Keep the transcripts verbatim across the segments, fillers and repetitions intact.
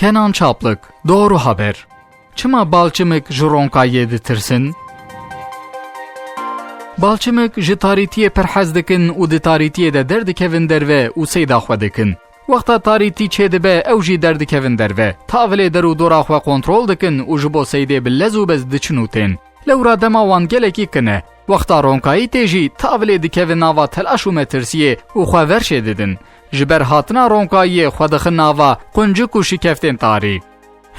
Kenan Çaplik, Doğru Haber. Çima balçimik ji ronkayiyê ditirsin? Balçimik ji tarîtiyê pir hez dikin û di tarîtiyê de derdikevin derve û seyda xwe dikin. Wexta tarîtî çêdibe, ew jî derdikevin derve. Tavilê der û dora xwe kontrol dikin û ji bo seydê bi lez û bez diçin û tên. Lewra dema wan gelekî kin e. Wexta ronkayî tê jî, tavilê dikevin nava telaş û metirsiyê û xwe verşê didin. Ji ber hatina ronkayiyê xwe dixin nava quncik û şikeftên tarî.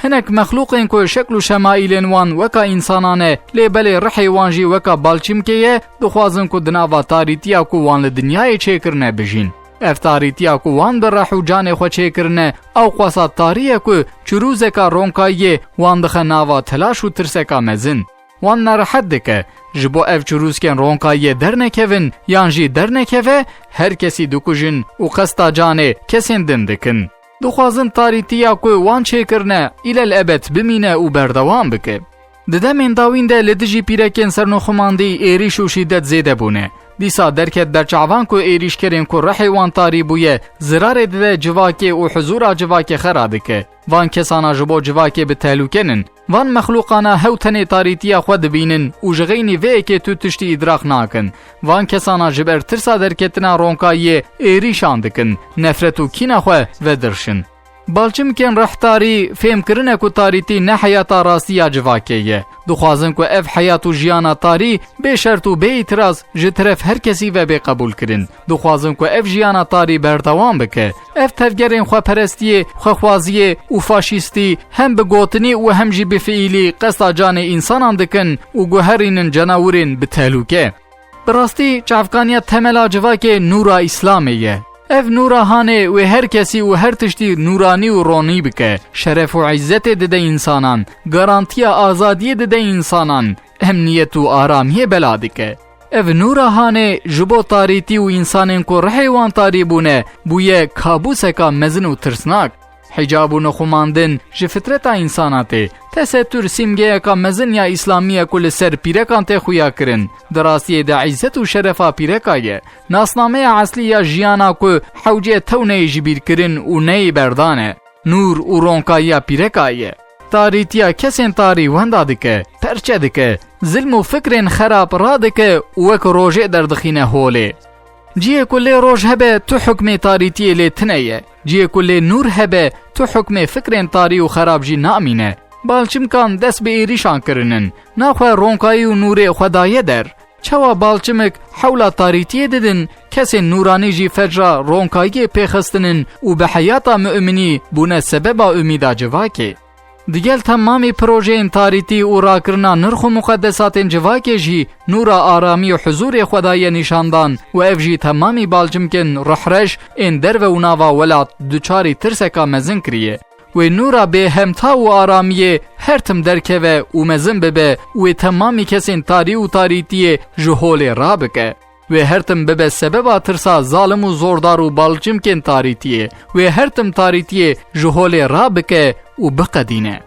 Hinek mexlûqên ku şekl û şemaîlên wan weka însanan e, lê belê rihê wan jî weka balçimkê ye, dixwazin ku di nava tarîtiya ku wan li dinyayê çêkirine bijîn. Ev tarîtiya ku wan bi reh û canê xwe çêkirine, ewqasa tarî ye ku çirûzeka ronkayiyê wan dixe nava telaş û tirseka mezin. Wan nerehet dike. Ji bo ev çirûskên ronkayiyê dernekevin yan jî dernekeve, her kesî dikujin û qesta canê kesên din dikin. Dixwazin tarîtiya ku wan çêkirine, îlel ebed bimîne û berdewam bike. Di demên dawîn de li dijî pîrekên sernûxumandî êrîş û şîdet zêde bûne. Dîsa derket ber çavan ku êrîşkerên ku rihê wan tarî bûye, zirarê dide civakê û huzûra civakê xera dike. Van kesana ji bo civakê bi tehlûke nin. Van mexlûqana hew tenê tarîtiya xwe dibînin û ji xeynî vê yekê tu tiştî îdraq nakin. Van kesana ji ber tirsa derketina ronkayiyê êrîşan dikin, nefret û kîna xwe vedirşin. Balçimkên rehtarî fêm kirine ku tarîtî ne heyata rastî ya civakê ye. Dixwazin ku ev heyat û jiyana tarî bê şert û bê îtiraz ji teref her kesî ve bê qebûlkirin. Dixwazin ku ev jiyana tarî berdewam bike. Ev tevgerên xweperestiyê, xwexwaziyê û faşîstî hem bi gotinî û hem jî bi fiîlî qesta canê însanan dikin û guherînin cenawirên bi tehlûke. Bi rastî çavkaniya temela civakê nûra Îslamê ye. Ev nûra hanê wê her kesî û her tiştî nûranî û ronî bike. Şeref û îzzetê dide însanan, garantiya azadiyê dide însanan, emniyet û aramiyê bela dike. Ev nûra hanê ji bo tarîtî û însanên ku rihê wan tarî bûne, bûye kabûseka mezin û tirsnak. Hicab û nixumandin ji fitreta însana tê. Tesetûr sîmgeyeka mezin ya îslamî ye ku li ser pîrekan tê xuya kirin. Di rastiyê de îzzet û şerefa pîreka ye. Nasnameya eslî ya jiyana ku hewcê tew neyê ji bîr kirin û neyê berdan e. Nûr û ronkayiya pîreka ye. Tarîtiya kesên tarî wenda dike, perçe dike, zilm û fikrên xerab radike û wek rojê derdixîne holê. Cihê ku lê roj hebe, tu hukmê tarîtiyê lê tune ye. Cihê ku lê nûr hebe, tu hukmê fikrên tarî û xerab jî namîne. Balçimkan dest bi êrîşan kirinin. Naxwe ronkayî û nûrê xwe daye der. Çawa balçimik hewla tarîtiyê didin, kesên nûranî jî fecra ronkayiyê pêxistinin û bi heyata mu'minî bûne sebeba umîda civakê. Digel temamî projeyên tarîtî û rakirina nirx û muqedesatên civakê jî nûra aramî û huzûrê xwe daye nîşandan û ev jî temamî balçimkên ruhreş ên derve û nava welat duçarî tirseka mezin kiriye. Wê nûra bêhemta û aramiyê her tim derkeve û mezin bibe û wê temamî kesên tarî û tarîtiyê ji holê rabike. Wê her tim bibe sebeba tirsa zalim û zordar û balçimkên tarîtiyê. Wê her tim tarîtiyê ji holê rabike û biqedîne.